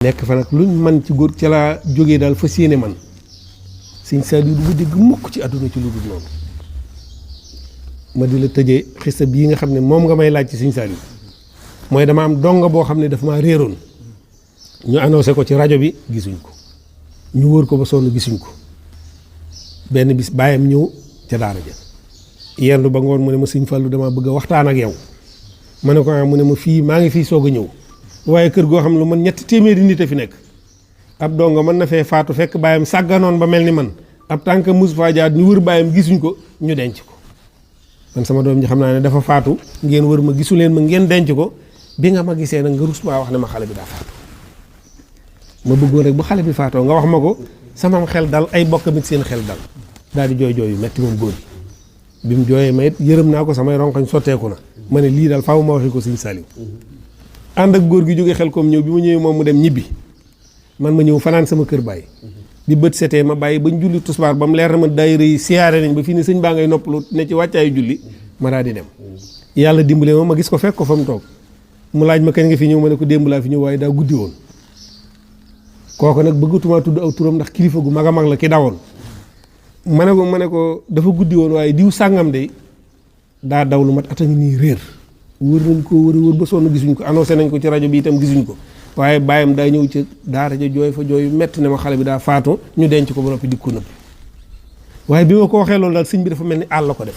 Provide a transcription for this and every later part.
nekk fa nag luñ man ci góor ca laa jógee daal fas yéene man sëñ Saliou du ma dégg mukk ci àdduna ci lu dul noonu ma di la tëjee xista bii nga xam ne moom nga may laaj ci sëñ Saliou mooy dama am donga boo xam ne daf maa réeroon ñu annoncé ko ci rajo bi gisuñ ko ñu wër ko ba sonn gisuñ ko benn bis bàyyam ñëw ca daara ja yendu ba ngoon mu ne ma sëñ Fallou dama bëgg a waxtaan ak yow ma ne ko mu ne ma fii maa ngi fii soog a ñëw waaye kër goo xam ne lu man 300 nit a fi nekk ab donga mën na fee faatu fekk bàyyam sàgganoon ba mel ni man ab tànk mus faa jaar ñu wër bàyyam gisuñ ko ñu denc ko man sama doom ji xam naa ne dafa faatu ngeen wër ma gisu leen ma ngeen denc ko bi nga ma gisee nag nga rus maa wax ne ma xale bi daa faatu ma bëggoon rek bu xale bi faatoo nga wax ma ko sama xel dal ay bokkam it seen xel dal daal di jooy jooy yu metti moom góor bi mu jooyee ma it yërëm naa ko samay ronkañ sotteeku na ma ne lii daal faaw ma waxi ko sëñ Saliou ànd ak góor gi jóge xel comme ñëw bi ma ñëwee moom mu dem ñibbi man ma ñëw fanaan sama kër bàyyi bi bët setee ma bàyyi bañ julli tusbaar ba mu leer na ma daayira yi siyaare nañ ba fii ne sëñ baa ngay noppalu ne ci wàccaayu julli ma daal di dem yàlla dimbale ma gis ko fekk ko fa mu toog mu laaj ma kañ nga fi ñëw ma ne ko démb laa fi ñëw waaye daa guddi woon kooku nag bëggatuma tudd aw turam ndax kilifa gu mag a mag la ki dawoon ma ne ko dafa guddi woon waaye diw sàngam de daa daw lu mat at a ngi nii réer wër nañ ko wër ba sonn gisuñ ko annoncé nañ ko ci rajo bi itam gisuñ ko waaye bàyyam daa ñëw ci daara ja jooy fa jooy metti ne ma xale bi daa faatu ñu denc ko ba noppi di ko nëbb waaye bi ma ko waxee loolu daal sëñ bi dafa mel ni àll la ko def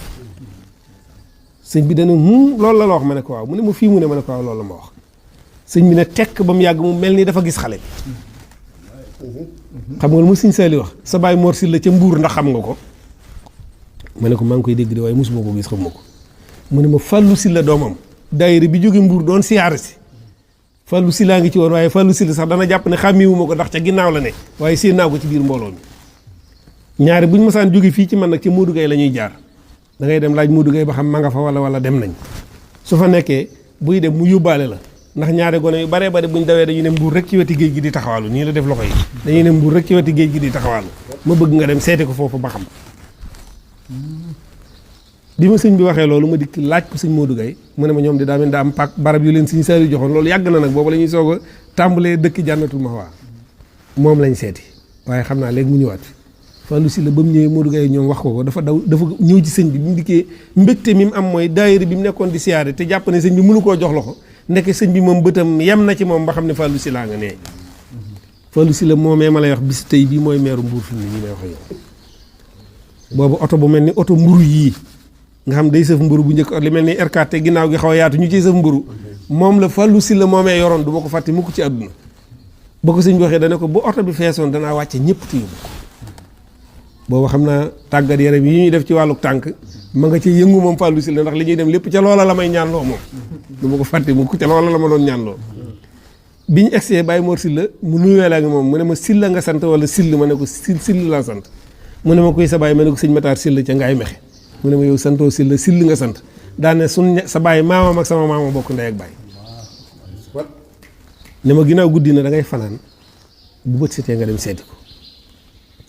sëñ bi dana loolu la wax ma ne ko waaw mu ne ma fii mu ne ma ne ko waaw loolu la ma wax sëñ bi ne tekk ba mu yàgg mu mel ni dafa gis xale bi xam nga lu mu sëñ Saliou wax sa baay Mor Sylla ca Mbuur ndax xam nga ko ma ne ko maa ngi koy dégg de waaye mosuma ko gis xam ma ko mu ne ma Fallou Sylla doomam daayira bi jóge Mbuur doon siyaare si Fallou Sylla ngi ci woon waaye Fallou Sylla sax dana jàpp ne xàmmiwuma ko ndax ca ginnaaw la ne waaye séen naa ko ci biir mbooloo mi ñaari buñ masaan jóge fii ci man nag ci Modou Gueye la ñuy jaar da ngay dem laaj Modou Gueye ba xam ma nga fa wala dem nañ su fa nekkee buy dem mu yóbbaale la ndax ñaari gone yu baree bari buñ dawee dañuy ne Mbuur rek ci weti géej gi di taxawaalu nii la def loxo yi dañuy ne Mbuur rek ci weti géej gi di taxawaalu ma bëgg nga dem seeti ko foofu ba xam bi ma sëñ bi waxee loolu ma dikk laaj ko sëñ Modou Gueye mu ne ma ñoom di daa mel daa am pak barab yu leen sëñ Saliou joxoon loolu yàgg na nag boobu la ñuy soog a tàmbalee dëkk Jannatul Mahwa moom lañ seeti waaye xam naa léegi mu ñëwaat fi Fallou Sylla ba mu ñëwee Modou Gueye ñoom wax ko dafa ñëw ci sëñ bi mu dikkee mbégte mi mu am mooy daayira bi mu nekkoon di siyaare te jàpp ne sëñ bi mënu koo jox loxo ndeke sëñ bi moom bëtam yem na ci moom ba xam ne Fallou Sylla nga nee Fallou Sylla moomee ma lay wax bis tey bii mooy meeru Mbuur fi mu ne nii may wax yow boobu oto bu mel ni oto mburu yii nga xam day sëf mburu bu njëkk li mel ni R4 te ginnaaw gi xaw a yaatu ñu ciy sëf mburu moom la Fallou Sylla moomee yoroon du ma ko fàtte mukk ci àdduna ba ko sëñ bi waxee dana ko bu oto bi feesoon danaa wàcce ñëpp te yóbbu ko boobu xam naa tàggat yaram yi ñuy def ci wàllu tànk ma nga ci yëngu moom Fallou Sylla ndax li ñuy dem lépp ca loola la may ñaanloo moom du ma ko fàtte mukk ca loola la ma doon ñaanloo bi ñu egsee Baye Mor Sylla mu nuyoo la ak moom mu ne ma Sylla nga sant wala Syll ma ne ko Syll laa sant mu ne ma kuy sa baay ma ne ko sëñ Matar Sylla ca Ngaay Mexe mu ne ma yow santoo Sylla Syll nga sant daane suñ sa baay maamam ak sama maama bokk ndey ak baay ne ma ginnaaw guddi na da ngay fanaan bu bët setee nga dem seeti ko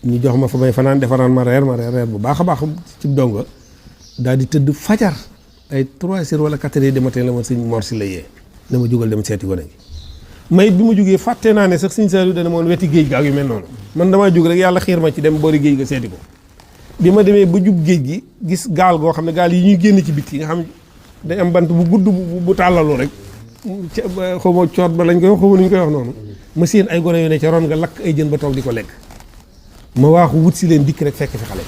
ñu jox ma fa may fanaan defaraan ma reer bu baax a baax ci donga daal di tëdd fajar ay 3 heures wala 4 heures de matin la ma sëñ Mor Sylla yee ne ma jógal dem seeti gone gi may bi ma jógee fàtte naa ne sax sëñ Saliou dana moon weti géej ga ak yu mel noonu man damaa jóg rek yàlla xiir ma ci dem boori géej ga seeti ko bi ma demee ba jub géej gi gis gaal goo xam ne gaal yi ñuy génn ci bitti nga xam day am bant bu gudd bu tàllalu rek xaw ma coot ba lañ koy wax xaw ma nu ñu koy wax noonu ma séen ay gone yu ne ca ron nga lakk ay jën ba toog di ko lekk ma waaxu wut si leen dikk rek fekk fi xale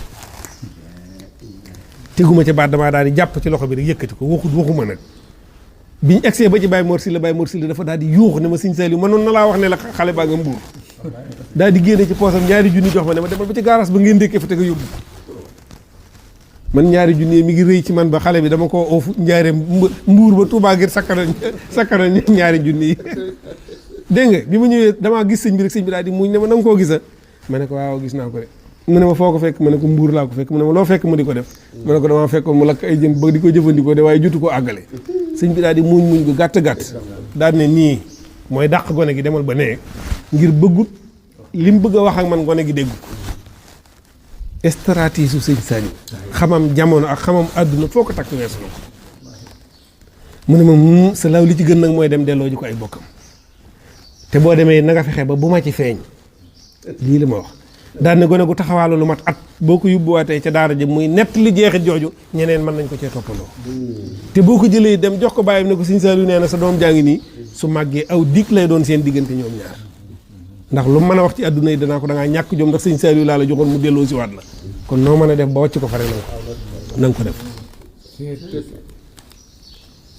teguma ca baat damaa daal di jàpp ci loxo bi rek yëkkati ko waxuma nag biñu egsee ba ci Baye Mor Sylla dafa daal di yuuxu ne ma sëñ Saliou mënoon na laa wax ne la xale baa nga Mbuur daal di génne ci poosam 2 junni jox ma ne ma demal ba ci gaaraas ba ngeen ndékkee fa te nga yóbbu man 2 junni mi ngi rëy ci man ba xale bi dama ko oofu njaaree Mbuur ba Touba ngir sakkana 2 junni yi dégg nga bi ma ñëwee damaa gis sëñ bi rek sëñ bi daal di muñ ne ma na nga koo gisa ma ne ko waaw gis naa ko de mu ne ma foo ko fekk ma ne ko Mbuur laa ko fekk mu ne ma loo fekk mu di ko def ma ne ko damaa fekkoon mu lakk ay jën ba di ko jëfandikoo de waaye jutu ko àggale sëñ bi daal di muñ gu gàtt daal ne nii mooy dàq gone gi demal ba nee ngir bëggut li mu bëgg a wax ak man gone gi dégg ko stratégie su sëñ Saliou xamam jamono ak xamam àdduna foo ko takk weesu na ko mu ne ma sa law li ci gën nag mooy dem delloo ji ko ay bokkam te boo demee na nga fexe ba bu ma ci feeñ lii la ma wax daan ne gone gu taxawaalu lu mat at boo ko yóbbuwaatee ca daara ji muy nett li jeexit jooju ñeneen mën nañ ko cee toppandoo te boo ko jëlee dem jox ko bàyyam ne ko Sëñ Saaliw nee na sa doom jaa ngi nii su màggee aw dig lay doon seen diggante ñoom ñaar ndax lu mën a wax ci àdduna yi danaa ko da ngaa ñàkk jom ndax Sëñ Saaliw laa la joxoon mu delloo si waat la kon noo mën a def ba wàcc ko fare na nga ko def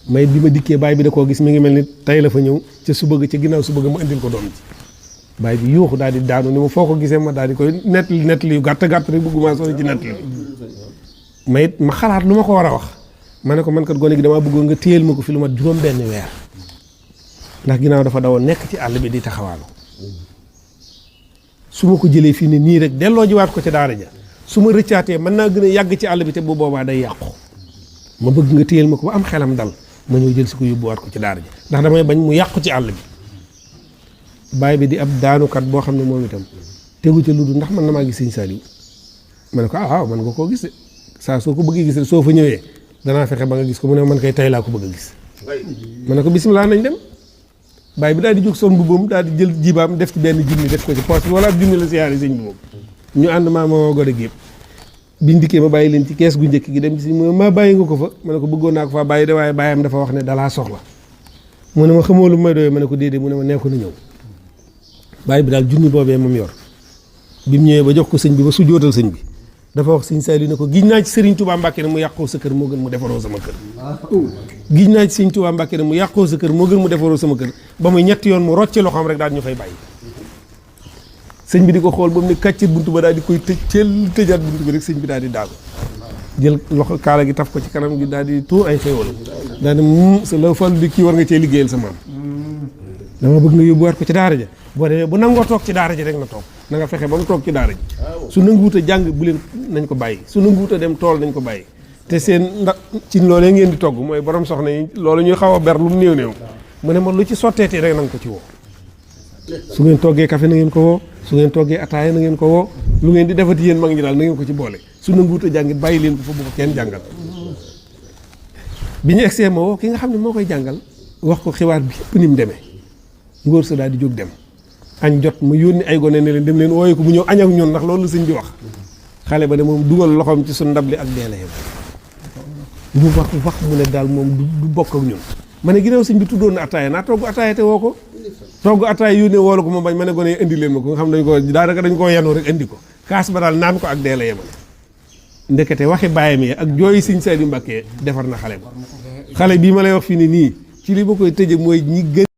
may bi ma dikkee baay bi da koo gis mi ngi mel ni tey la fa ñëw ca su bëgg ca ginnaaw su bëgg mu indil ko doom ji baay bi yuuxu daal di daanu ni ma foo ko gisee ma daal di koy nettali yu gàtt gàtt rek bëgguma sori ci nettali ma it ma xalaat lu ma ko war a wax ma ne ko man kat gone gi damaa bëggoon nga téyel ma ko fi lu mat juróom benn weer ndax ginnaaw dafa dawoon nekk ci àll bi di taxawaalu su ma ko jëlee fii ne nii rek delloo jiwaat ko ca daara ja su ma rëccaatee mën naa gën a yàgg ci àll bi te bu boobaa day yàqu ma bëgg nga téyel ma ko ba am xelam dal ma ñëw jël si ko yóbbuwaat ko ci daara ji ndax damay bañ mu yàqu ci àll bi baay bi di ab daanukat boo xam ne moom itam tegu ca lu dul ndax man na maa gis Sëñ Saaliw ma ne ko waaw man nga koo gis de saa soo ko bëggee gis soo fa ñëwee danaa fexe ba nga gis ko mu ne man kay tey laa ko bëgg a gis ma ne ko bisimilah nañ dem baay bi daal di jóg son mbubbam daal di jël jibaam def ci benn junni def ko ci poche bi wala ab junni la siyaare sëñ bi moom ñu ànd maa ma gone gi yëpp biñ dikkee ma bàyyi leen ci kees gu njëkk gi dem ci ma bàyyi nga ko fa ma ne ko bëggoon naa ko faa bàyyi de waaye bàyyam dafa wax ne dalaa soxla mu ne ma xamoo lu may doyee ma ne ko déedéet mu ne ma nee ko na ñëw bàyyi bi daal junni boobee moom yor bi mu ñëwee ba jox ko sëñ bi ba su jootal sëñ bi dafa wax Sëñ Saaliw ne ko giñ naa ci Sëriñ Tuubaa Mbàkke ne mu yàqoo sa kër moo gën mu defaroo sama kër giñ naa ci Sëriñ Tuubaa Mbàkke ne mu yàqoo sa kër moo gën mu defaroo sama kër ba muy ñetti yoon mu rocce loxoom rek daal ñu fay bàyyi sëñ bi di ko xool ba mu ne kàccit buntu ba daal di koy tëjaat buntu bi rek sëñ bi daal di daagu jël loxo kaala gi taf ko ci kanam gi daal di tuur ay xéwal daal di sa la fàllu di kii war nga cee liggéeyal sa maam dama bëgg nga yóbbuwaat ko ci daara ja boo demee bu nangoo toog ci daara ji rek na toog na nga fexe ba mu toog ci daara ji su nanguwut a jàng bu leen nañ ko bàyyi su nanguwut a dem tool nañ ko bàyyi te seen ndax ci loolee ngeen di togg mooy borom soxna yi loolu ñuy xaw a ber lu mu néew néew mu ne ma lu ci sotteeti rek na nga ko ci woo su ngeen toggee café na ngeen ko woo su ngeen toggee ataaya na ngeen ko woo lu ngeen di defati yéen mag ñi daal na ngeen ko ci boole su nanguwut a jàngit bàyyi leen ko fa bu ko kenn jàngal bi ñu egsee ma woo ki nga xam ne moo koy jàngal wax ko xibaar bi yëpp ni mu demee ngóor sa daal di jóg dem añ jot mu yónni ay gone ne leen dem leen wooye ko mu ñëw añ ak ñun ndax loolu la sëñ bi wax xale ba de moom dugal loxoom ci suñ ndab li ak deele yam mu wax mu ne daal moom du bokk ak ñun ma ne ginnaaw sëñ bi tuddoon na ataaya naa togg ataaya te woo ko togg ataaya yónnee woolu ko ma bañ ma ne gone indi leen ma ko nga xam dañ ko daanaka dañ koo yanoo rek indi ko kaas ba daal naan ko ak deele yam ndekete waxi bàyyam yi ak jooyi Sëñ Saaliw Mbàkke defar na xale ba xale bii ma lay wax fii ne nii ci li ma koy tëje mooy ñi gën